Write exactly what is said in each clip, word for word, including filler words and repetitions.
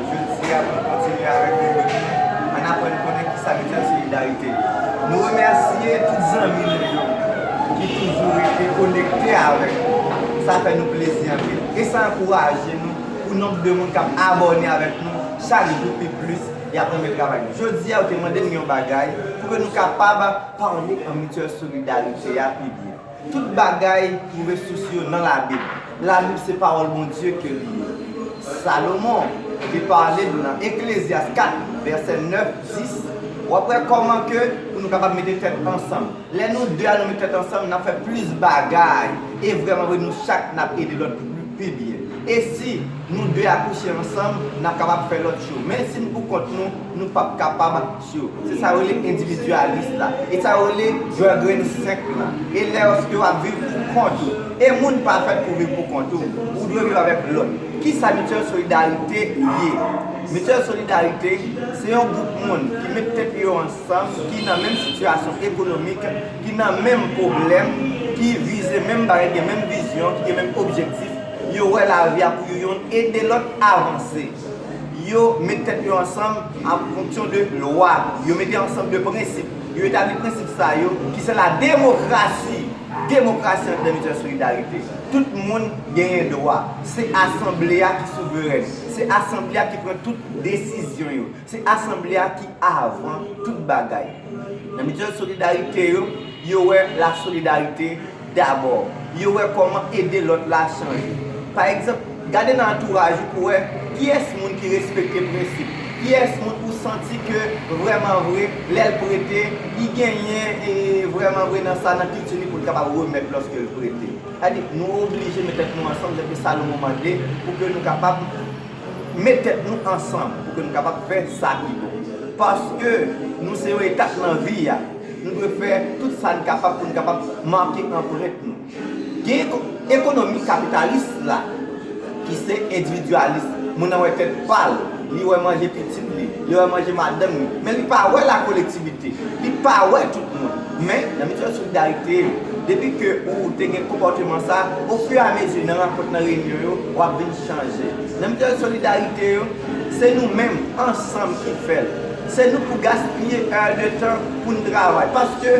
Jodi a, pou n kontinye avèk ribrik nou, ann aprann konnen kisa Mityèl Solidarite ye. Nou remèsye tout zanmi nou yo ki toujou rete konekte avèk nou. Sa fè nou plezi anpil. E sa ankouraje nou pou nonb de moun k ap abòne avèk nou chak jou pi plis, y ap renmen travay nou. Jodi a, yo te mande n yon bagay pou ke nou kapab pale an Mityèl Solidarite a pi byen. Tout bagay twouve sous yo nan Labib. Labib se pawòl Bondye ke li ye. Salomon te pale nan Eklezyas kat, vèsè nèf, dis. W ap wè kòman ke pou nou kapab mete tèt ansanm. Lè nou de a nou met tèt ansanm, n ap fè plis bagay. E vrèman vre, nou chak n ap ede lòt pi byen. E si nou de a kouche ansanm, n ap kapab fè lòt cho. Men si n pou kont nou, nou p ap kapab cho. Se sa yo rele endividyalis la. E sa yo rele jwè grenn senk lan. E lèske w ap viv pou kont ou. E moun pa fèt pou viv pou kont ou. Ou dwe viv avèk lòt. Kisa Mityèl Solidarite ye? Mityèl Solidarite se yon gwoup moun ki met tèt yo ansanm, ki nan menm sitiyasyon ekonomik, ki nan menm pwoblèm, ki vize menm bagay, gen menm vizyon, ki gen menm objektif. Yo wè lavi a pou yo yonn ede lòt avanse. Yo met tèt yo ansanm an fonksyon de lwa. Yo mete ansanm de prensip. Yo etabli prensip sa yo ki se la demokrasi. Demokrasi anndan Mityèl Solidarite. Tout moun genyen dwa. Se asanble a ki souverèn. Se asanble a ki pran tout desizyon yo. Se asanble a ki avan tout bagay. Nan Mityèl Solidarite yo, yo wè la solidarite dabò. Yo wè kòman ede lòt la chanje. Pa egzanp, gade nan antouraj ou pou wè kiyès moun ki respekte prensip. Kiyès moun ou santi ke vrèman vre, lè l prete, li genyen e vrèman vre nan sa nan kilti li pou l kapab remèt lòske l prete. Sa di, nou oblije met tèt nou ansanm, jan ke Salomon mande, pou ke nou kapab met tèt nou ansanm, pou ke nou kapab fè sa ki bon. Paske nou se yon etap nan vi a. Nou dwe fè tout sa n kapab pou n kapab make anprent nou. Gen eko- ekonomi kapitalis la, ki se endividyalis. Moun nan wè tèt pa l, li wè manje pitit li, li wè manje madanm li, men li pa wè la kolektivite, li pa wè tout moun. Men, nan Mityèl Solidarite yo, depi ke ou te gen konpòteman sa, ofiramezi nan rankont nan reyinyon yo, w ap vin chanje. Nan Mityèl Solidarite yo, se nou menm, ansanm ki fè l. Se nou pou gaspiye èdtan pou n travay. Paske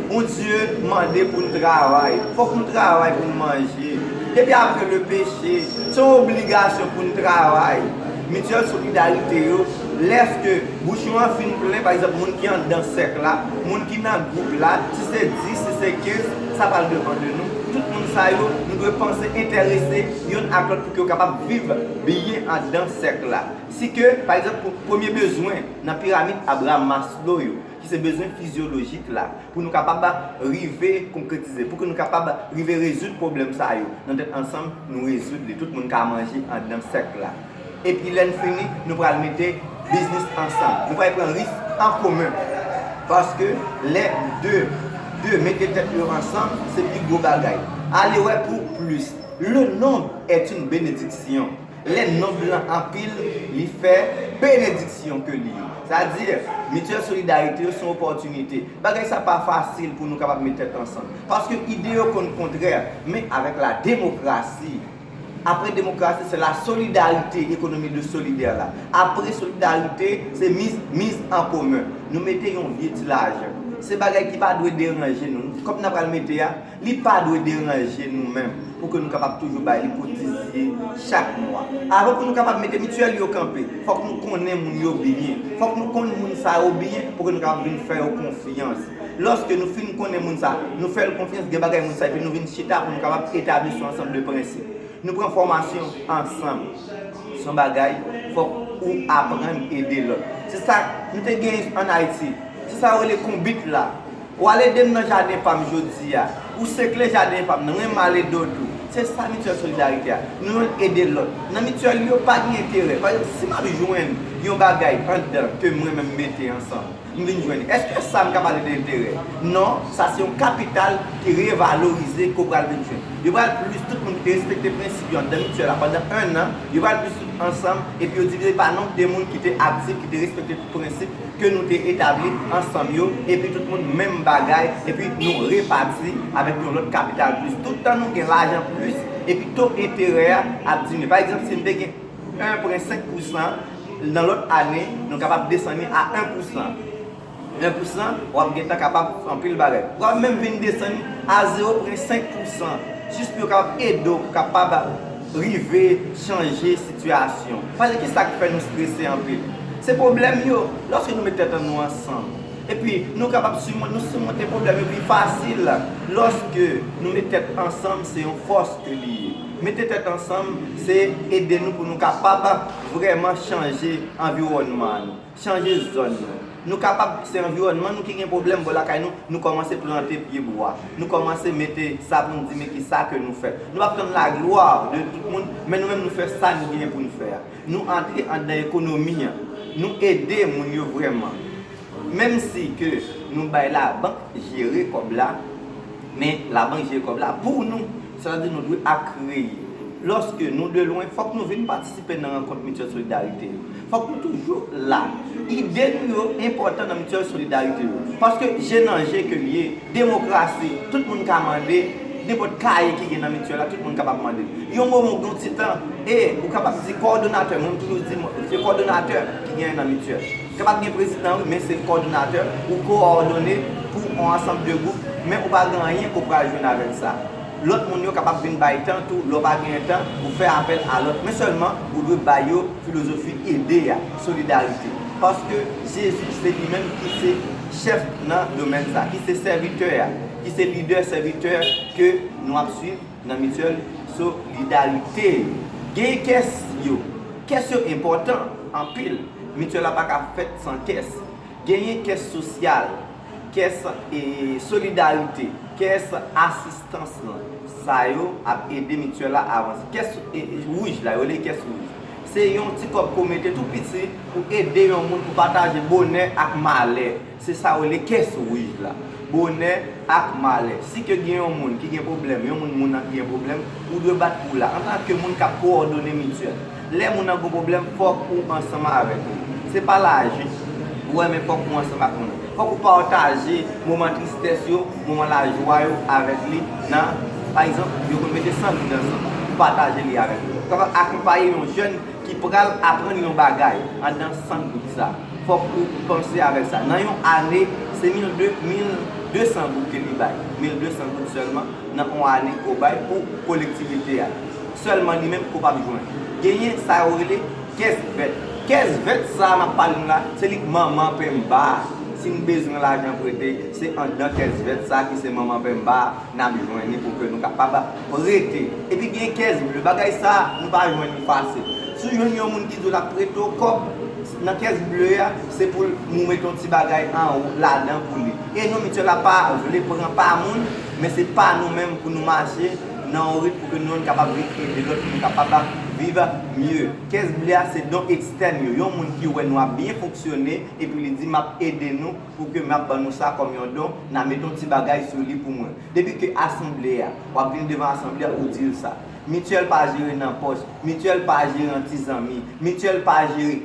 Bondye mande pou n travay. Fòk nou travay pou n manje. Depi apre le peche, se yon obligasyon pou n travay. Mityèl Solidarite yo, lèske bouchon an fin plen, pa egzanp, moun ki anndan sèk la, moun ki nan gwoup la, si se dis, si se kenz, sa pral depann de nou. Tout moun sa yo, nou dwe panse enterese yonn ak lòt pou ke yo kapab viv byen anndan sèk la. Si ke, pa egzanp, pou premye bezwen nan piramid Abraham Maslow yo, ki se bezwen fizyolojik la, pou nou kapab rive konkretize, pou ke nou kapab rive rezoud pwoblèm sa yo. Nan tèt ansanm, nou rezoud li. Tout moun ka manje anndan sèk la. Epi lè n fini, nou pral mete biznis ansanm. Nou pral pran risk an komen. Paske lè de, de mete tèt yo ansanm, se pi gwo bagay. Ale wè pou plis. Le nombre est une bénédiction. Lè nonb lan anpil, li fè benediksyon ke li ye. Sa di, Mityèl Solidarite yo se yon opòtinite. Bagay sa pa fasil pou nou kapab met tèt ansanm. Paske ide yo konn kontrè, men avèk la demokrasi, apre demokrasi, se la solidarite, ekonomi de solidè la. Apre solidarite, se miz, miz an komen. Nou mete yon vye ti lajan. Se bagay ki pa dwe deranje nou. Kòb n ap pral mete a, li pa dwe deranje nou menm pou ke nou kapab toujou bay li kotizye chak mwa. Avan pou nou kapab mete mityèl yo kanpe, fòk nou konnen moun yo byen. Fòk nou konn moun sa yo byen pou ke nou kapab vin fè yo konfyans. Lòske nou fin konnen moun sa, nou fè l konfyans, gen bagay moun sa, epi nou vin chita pou nou kapab etabli sou ansanm de prensip. Nou pran fòmasyon ansanm. Se yon bagay, fòk ou aprann ede lòt. Se sa nou te gen ann Ayiti. Se sa yo rele konbit la. Ou al ede m nan jaden pa m jodi a. Ou sekle jaden pa m nan, mwen m al ede w tou. Se sa mityèl solidarite a. Nou youn ede lòt. Nan mityèl yo pa gen enterè. Pa egzanp, si m ap jwenn yon bagay anndan ke mwen menm m mete ansanm, m vin jwenn li, èske sa m ka pale de enterè? Non, sa se yon kapital ki revalorize ke w pral vin jwenn. Yo pral plis tout moun ki te respekte prensip yo anndan mityèl la pandan enn an, yo pral plis tout ansanm, epi yo divize pa nonb de moun ki te aktif, ki te respekte tout prensip ke nou te etabli ansanm yo, epi tout moun menm bagay, epi nou repati avèk yon lòt kapital plis. Tout tan nou gen lajan plis, epi to enterè a ap diminye. Pa egzanp, si m te gen en pwen senk pousan, Nan lòt ane, nou kapab desann li a en pousan. En pousan, w ap gentan kapab fè anpil bagay. W ap menm vin desann li a zewo pwen senk pousan, jis pou yo kapab ede w, pou kapab rive chanje sitiyasyon. Paske ki sa k fè nou strese anpil? Se pwoblèm yo. Lòske nou met tèt an nou ansanm, epi nou kapab simonte, nou simonte pwoblèm yo pi fasil. Lòske nou met tèt ansanm, se yon fòs ke li ye. Mete tèt ansanm, se ede nou pou nou kapab vrèman chanje anviwònman nou, chanje zòn nou. Nou kapab, se anviwònman nou ki gen pwoblèm bò lakay nou, nou kòmanse plante pye bwa. Nou kòmanse mete sa pou nou di, men ki sa ke nou fè. Nou p ap tann laglwa de tout moun, men nou menm nou fè sa nou genyen pou nou fè a. Nou antre anndan ekonomi an. Nou ede moun yo vrèman. Menm si ke nou bay labank jere kòb la, men labank jere kòb la pou nou. Sètadi nou dwe akreye. Lòske nou de lwen, fòk nou vin patisipe nan rankont Mityèl Solidarite yo. Fòk nou toujou la. Ide nou yo enpòtan nan Mityèl Solidarite yo. Paske je nan je ke l ye, demokrasi, tout moun ka mande, nenpòt kaye ki gen nan Mityèl la, tout moun kapab mande. Yon moman, yon ti tan, e ou kapab di kowòdonatè, mwen m toujou di, se kowòdonatè ki genyen nan Mityèl. Kapab gen prezidan, wi, men se kowòdonatè, ou kowòdone pou yon ansanm de gwoup, men ou pa gen anyen ke w pral jwenn avèk sa. Lòt moun yo kapab vin bay tan tou, lè w pa gen tan, ou fè apèl a lòt, men sèlman ou dwe ba yo filozofi ede a, solidarite. Paske Jezi se li menm ki se chèf nan domèn sa, ki se sèvitè a, ki se lidè sèvitè ke nou ap swiv nan Mityèl Solidarite. Genyen kès yo. Kès yo enpòtan anpil. Mityèl la pa ka fèt san kès. Genyen kès sosyal, kès, e, solidarite, kès asistans lan. Sa yo ap ede Mityèl la avanse. Kès, e, e, wouj la, yo rele kès wouj. Se yon ti kòb ke w mete tou piti pou ede yon moun, pou pataje bonè ak malè. Se sa yo rele kès wouj la. Bonè ak malè. Si ke gen yon moun ki gen pwoblèm, yon moun, moun nan ki gen pwoblèm, ou dwe bat pou la. Antanke moun k ap kowòdone Mityèl, lè moun nan gen pwoblèm, fòk ou ansanm avèk li. Se pa lajan ou wè, men fòk ou ansanm ak moun nan. Fòk ou pataje moman tristès yo, moman lajwa yo avèk li nan, pa egzanp, yo konn mete san goud ansanm, ou pataje li avèk li. Ou kapab akonpaye yon jèn ki pral aprann yon bagay anndan san goud sa. Fòk ou panse avèk sa. Nan yon ane, se mil de, mil de san goud ke li bay. Mil de san goud sèlman nan yon ane ke w bay pou kolektivite a. Sèlman li menm ke w p ap jwenn. Genyen sa yo rele kès vèt. Kès vèt sa a m ap pale nou la, se li k manman Pemba. Si n bezwen lajan prete, se anndan kès vèt sa a ki se manman Pemba a n ap jwenn li pou ke nou kapab prete. Epi gen kès ble. Bagay sa a, nou pa jwenn li fasil. Si w jwenn yon moun ki di w l ap prete w kòb nan kès ble a, se pou l, ou mete yon ti bagay anwo ladan pou li. E non, Mityèl la pa vle pran pa moun, men se pa nou menm pou nou mache nan yon rit pou ke nou menm kapab vin ede lòt, pou nou kapab viv mye. Kès ble a, se don ekstèn yo. Yon moun ki wè nou ap byen fonksyone, epi li di, "M ap ede nou," pou ke m ap ban nou sa kòm yon don, n a mete yon ti bagay sou li pou mwen. Depi ke asanble a, w ap vin devan asanble a, ou di l sa. Mityèl pa jere nan pòch, Mityèl pa jere an ti zanmi, Mityèl pa jere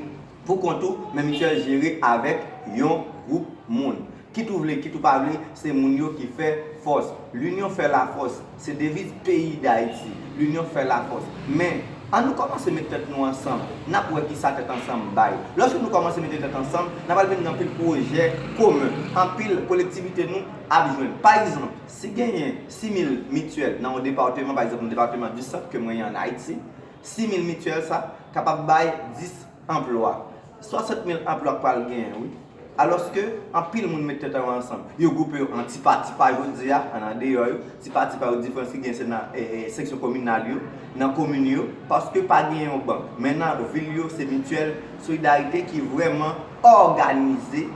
pou kont ou, men Mityèl jere avèk yon gwoup moun. Kit ou vle, kit ou pa vle, se moun yo ki fè fòs. L'union fait la force, se deviz peyi Dayiti. L'union fait la force. Men, ann nou kòmanse met tèt nou ansanm. N ap wè kisa tèt ansanm bay. Lòske nou kòmanse mete tèt ansanm, n a pral vin gen anpil pwojè komen. Anpil kolektivite nou ap jwenn. Pa egzanp, si genyen sis mil mityèl nan yon depatman, pa egzanp, nan depatman di Sant ke mwen ye ann Ayiti, sis mil mityèl sa kapab bay dis anplwa. Swasant mil anplwa k pral genyen, wi. Alòske anpil moun met tèt yo ansanm. Yo gwoupe yo an ti pa ti pa jodi a, an andeyò yo. Ti pa ti pa yo, diferans ki gen se nan, e, e, seksyon kominal yo, nan komin yo, paske pa gen yon bank. Men nan vil yo, se Mityèl Solidarite ki vrèman òganize,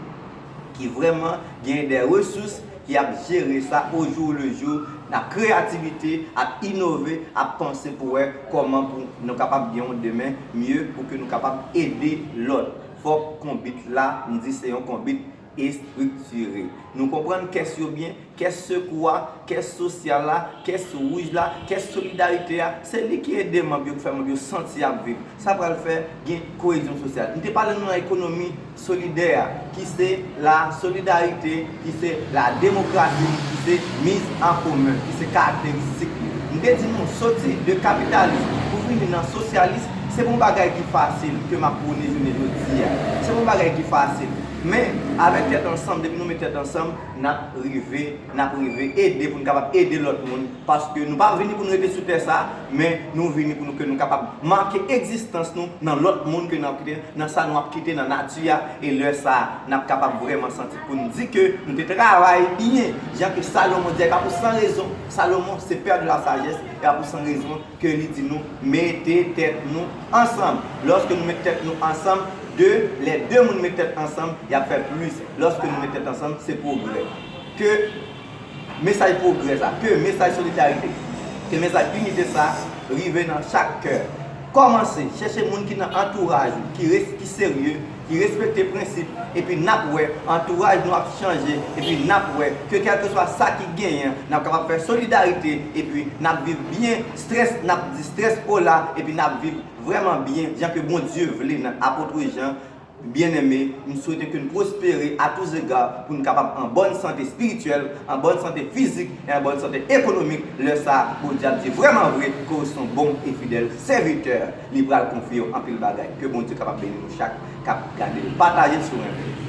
ki vrèman gen de resous ki ap jere sa au jour le jour, nan kreyativite, ap inove, ap panse pou wè kòman pou nou kapab gen yon demen mye, pou ke nou kapab ede lòt. Fòk konbit la, m di se yon konbit estriktire. Nou konprann kès yo byen, kès sekou a, kès sosyal la, kès wouj la, kès solidarite a, se li ki ede manm yo, ki fè manm yo santi y ap viv. Sa pral fè gen koyezyon sosyal. M te pale nou nan ekonomi solidè a, ki se la solidarite, ki se la demokrasi, ki se miz an komen, ki se karakteristik li. M te di nou, soti de kapitalis pou vini nan sosyalis, se pa yon bagay ki fasil ke m ap pwone jounen jodi a. Se pa yon bagay ki fasil. Men, avèk tèt ansanm, depi nou met tèt ansanm, n ap rive, n ap rive ede pou n kapab ede lòt moun. Paske nou pa vini pou n rete sou tè sa, men nou vini pou nou, ke nou kapab make egzistans nou nan lòt moun ke n ap kite, nan sa nou ap kite nan nati a. E lè sa a, n ap kapab vrèman santi pou n di ke nou te travay byen. Jan ke Salomon di, e pa pou san rezon. Salomon se pè de la sajès, e pa pou san rezon ke li di nou mete tèt nou ansanm. Lòske nou met tèt nou ansanm, de, lè de moun met tèt ansanm, y ap fè plis. Lòske nou met tèt ansanm, se pwogrè. Ke mesaj pwogrè sa, ke mesaj solidarite, ke mesaj inite sa rive nan chak kè. Kòmanse chèche moun ki nan antouraj ou, ki res-, ki serye, ki respekte prensip, epi n ap wè antouraj nou ap chanje, epi n ap wè ke kèlkeswa sa ki genyen, n ap kapab fè solidarite, epi n ap viv byen, strès, n ap di strès ola, epi n ap viv vrèman byen, jan ke Bondye vle nan apot Jan. Byeneme, m swete ke n pwospere a tous égards, pou n kapab an bòn sante espirityèl, an bòn sante fizik e an bòn sante ekonomik. Lè sa a, Bondye ap di vrèman vre ke w se yon bon e fidèl sèvitè. Li pral konfye w anpil bagay. Ke Bondye kapab beni nou chak k ap gade l. Pataje l si w renmen.